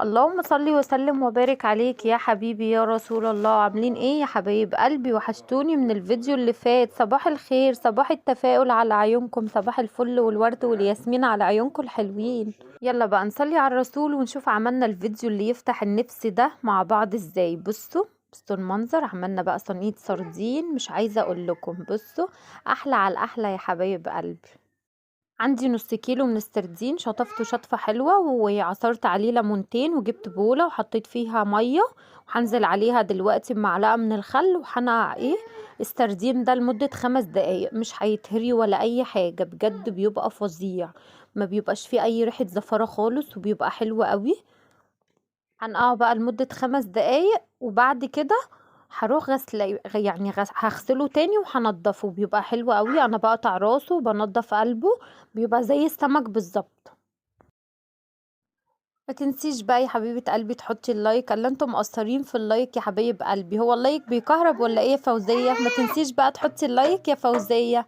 اللهم صل وسلم وبارك عليك يا حبيبي يا رسول الله. عاملين ايه يا حبايب قلبي؟ وحشتوني من الفيديو اللي فات. صباح الخير، صباح التفاؤل على عيونكم، صباح الفل والورد والياسمين على عيونكم الحلوين. يلا بقى نصلي على الرسول ونشوف عملنا الفيديو اللي يفتح النفس ده مع بعض ازاي. بصوا المنظر، عملنا بقى صينية سردين، مش عايزه اقول لكم. بصوا احلى على الاحلى يا حبايب قلبي. عندي نص كيلو من السردين، شطفته شطفه حلوة وعصرت عليه ليمونتين، وجبت بوله وحطيت فيها مية، وهنزل عليها دلوقتي بمعلقه من الخل، وهنقع ايه السردين ده لمدة 5 دقايق، مش هيتهري ولا اي حاجة، بجد بيبقى فظيع، ما بيبقاش فيه اي ريحه زفاره خالص، وبيبقى حلو قوي. هنقعه بقى لمدة 5 دقايق، وبعد كده هروح غسله، يعني هغسله تاني وهنضفه، بيبقى حلو قوي. انا بقطع راسه وبنضف قلبه، بيبقى زي السمك بالظبط. ما تنسيش بقى يا حبيبه قلبي تحطي ال like، الا انتم مقصرين في ال like يا حبايب قلبي. هو ال like بيكهرب ولا ايه يا فوزيه؟ ما تنسيش بقى تحطي ال like يا فوزيه.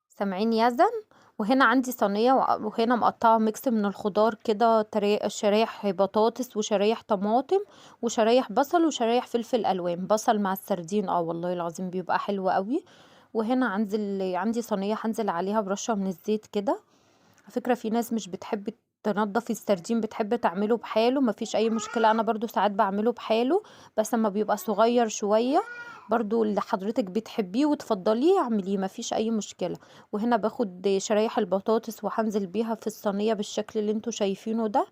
سامعين يا زن؟ وهنا عندي صينية، وهنا مقطعه mix من الخضار كده، شرايح بطاطس وشرايح طماطم وشرايح بصل وشرايح فلفل الوان، بصل مع السردين، والله العظيم بيبقى حلو قوي. وهنا عندي صينية هنزل عليها برشه من الزيت كده. على فكرة في ناس مش بتحب تنضف السردين، بتحب تعمله بحاله، مفيش اي مشكلة، انا برضو ساعات بعمله بحاله، بس لما بيبقى صغير شوية. برضو اللي حضرتك بتحبيه وتفضليه اعمليه، مفيش اي مشكلة. وهنا باخد شرايح البطاطس وهنزل بيها في الصينية بالشكل اللي انتوا شايفينه ده،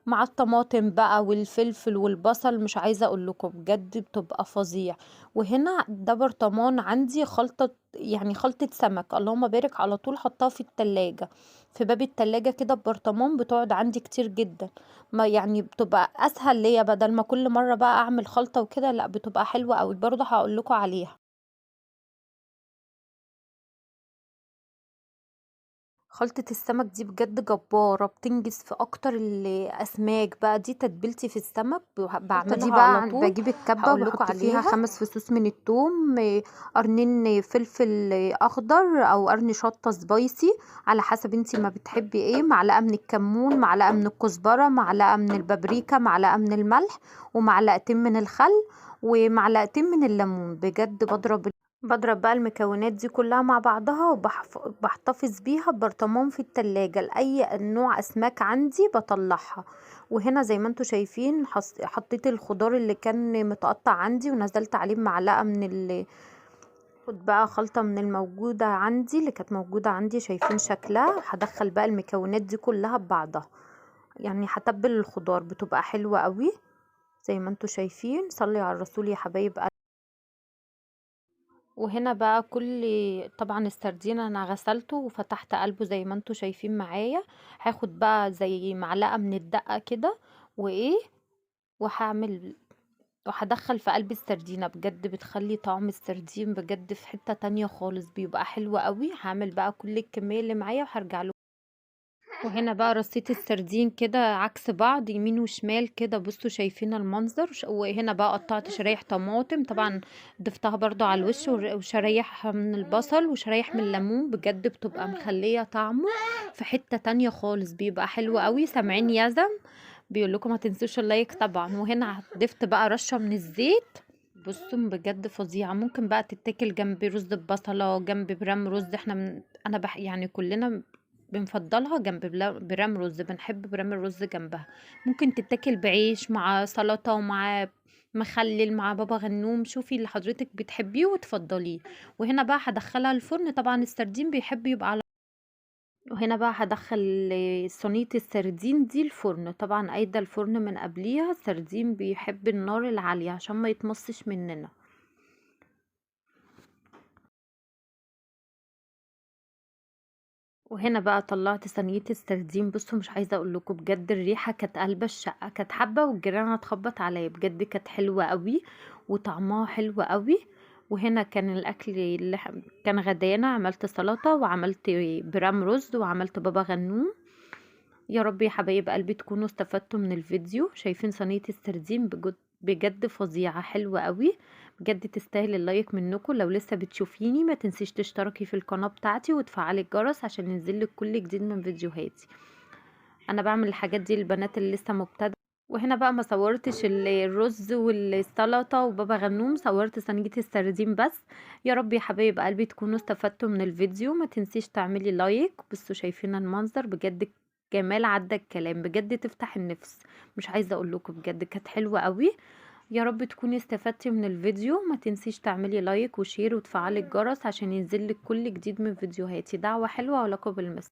مع الطماطم بقى والفلفل والبصل، مش عايزه اقول لكم بجد بتبقى فظيع. وهنا ده برطمان عندي خلطه، يعني خلطه سمك، اللهم بارك، على طول حطها في التلاجة، في باب التلاجة كده ببرطمان، بتقعد عندي كتير جدا، ما يعني بتبقى اسهل ليا بدل ما كل مرة بقى اعمل خلطه وكده، لا بتبقى حلوة قوي، برضه هقول لكم عليها. خلطة السمك دي بجد جبارة، بتنجز في اكتر الاسماك بقى. دي تتبيلتي في السمك بعملها دي بقى على طول. بجيب الكبة هقول لكم وبحط فيها عليها. 5 فصوص من الثوم، قرنين فلفل اخضر او قرن شطة سبايسي على حسب انتي ما بتحبي ايه، معلقة من الكمون، معلقة من الكزبرة، معلقة من البابريكا، معلقة من الملح، ومعلقتين من الخل، ومعلقتين من الليمون. بجد بضرب بقى المكونات دي كلها مع بعضها، وبحتفظ بيها ببرطمان في التلاجة لأي نوع أسماك عندي بطلعها. وهنا زي ما انتوا شايفين حطيت الخضار اللي كان متقطع عندي، ونزلت عليه بمعلقة من خد بقى خلطة من الموجودة عندي، اللي كانت موجودة عندي، شايفين شكلها. هدخل بقى المكونات دي كلها ببعضها، يعني هتبل الخضار، بتبقى حلوة قوي زي ما انتوا شايفين. صلي على الرسول يا حبايب قلبي. وهنا بقى طبعا السردين انا غسلته وفتحت قلبه زي ما انتوا شايفين معايا. هاخد بقى زي معلقة من الدقة كده وايه، وهدخل في قلب السردينة. بجد بتخلي طعم السردين بجد في حتة تانية خالص، بيبقى حلو قوي. هعمل بقى كل الكمية اللي معايا وهرجع لكم. وهنا بقى رصيت السردين كده عكس بعض، يمين وشمال كده، بصوا شايفين المنظر. وهنا بقى قطعت شرايح طماطم، طبعا ضفتها برضو على الوش، وشرايح من البصل وشرايح من الليمون. بجد بتبقى مخلية طعمه في حتة تانية خالص، بيبقى حلو قوي. سامعين يا زم بيقول لكم ما تنسوش اللايك طبعا. وهنا ضفت بقى رشة من الزيت، بصوا بجد فظيعة. ممكن بقى تتاكل جنب رز ببصلة، جنب برام رز. احنا من انا بح يعني كلنا بنفضلها جنب برام رز، بنحب برام الرز جنبها. ممكن تتاكل بعيش مع سلطة ومع مخلل مع بابا غنوم، شوفي اللي حضرتك بتحبيه وتفضليه. وهنا بقى هدخلها الفرن، طبعا السردين بيحب يبقى على. وهنا بقى هدخل صينية السردين دي الفرن، طبعا قايدة الفرن من قبليها. السردين بيحب النار العالية عشان ما يتمصش مننا. وهنا بقى طلعت صينية السردين، بصوا مش عايزة اقول لكم بجد الريحة كانت قلبة الشقة، كانت حبة والجيران هتخبط عليا، بجد كانت حلوة قوي وطعمها حلو قوي. وهنا كان الاكل اللي كان غدانا، عملت سلطة وعملت برام رز وعملت بابا غنوم. يا رب يا حبايب قلبي تكونوا استفدتوا من الفيديو. شايفين صينية السردين بجد فظيعة، حلوة قوي بجد، تستاهل اللايك منكم. لو لسه بتشوفيني ما تنسيش تشتركي في القناة بتاعتي وتفعلي الجرس عشان ينزلك كل جديد من فيديوهاتي. انا بعمل الحاجات دي للبنات اللي لسه مبتدئة. وهنا بقى ما صورتش الرز والسلطة وبابا غنوم، صورت صينية السردين بس. يا رب يا حبايب قلبي تكونوا استفدتوا من الفيديو، ما تنسيش تعملي like. بصوا شايفين المنظر بجد جمال، عدى الكلام بجد، تفتح النفس، مش عايزه اقول لكم بجد كانت حلوة قوي. يا رب تكوني استفدتي من الفيديو، ما تنسيش تعملي like و share وتفعلي الجرس عشان ينزل لك كل جديد من فيديوهاتي. دعوه حلوة ولكم بالمثل.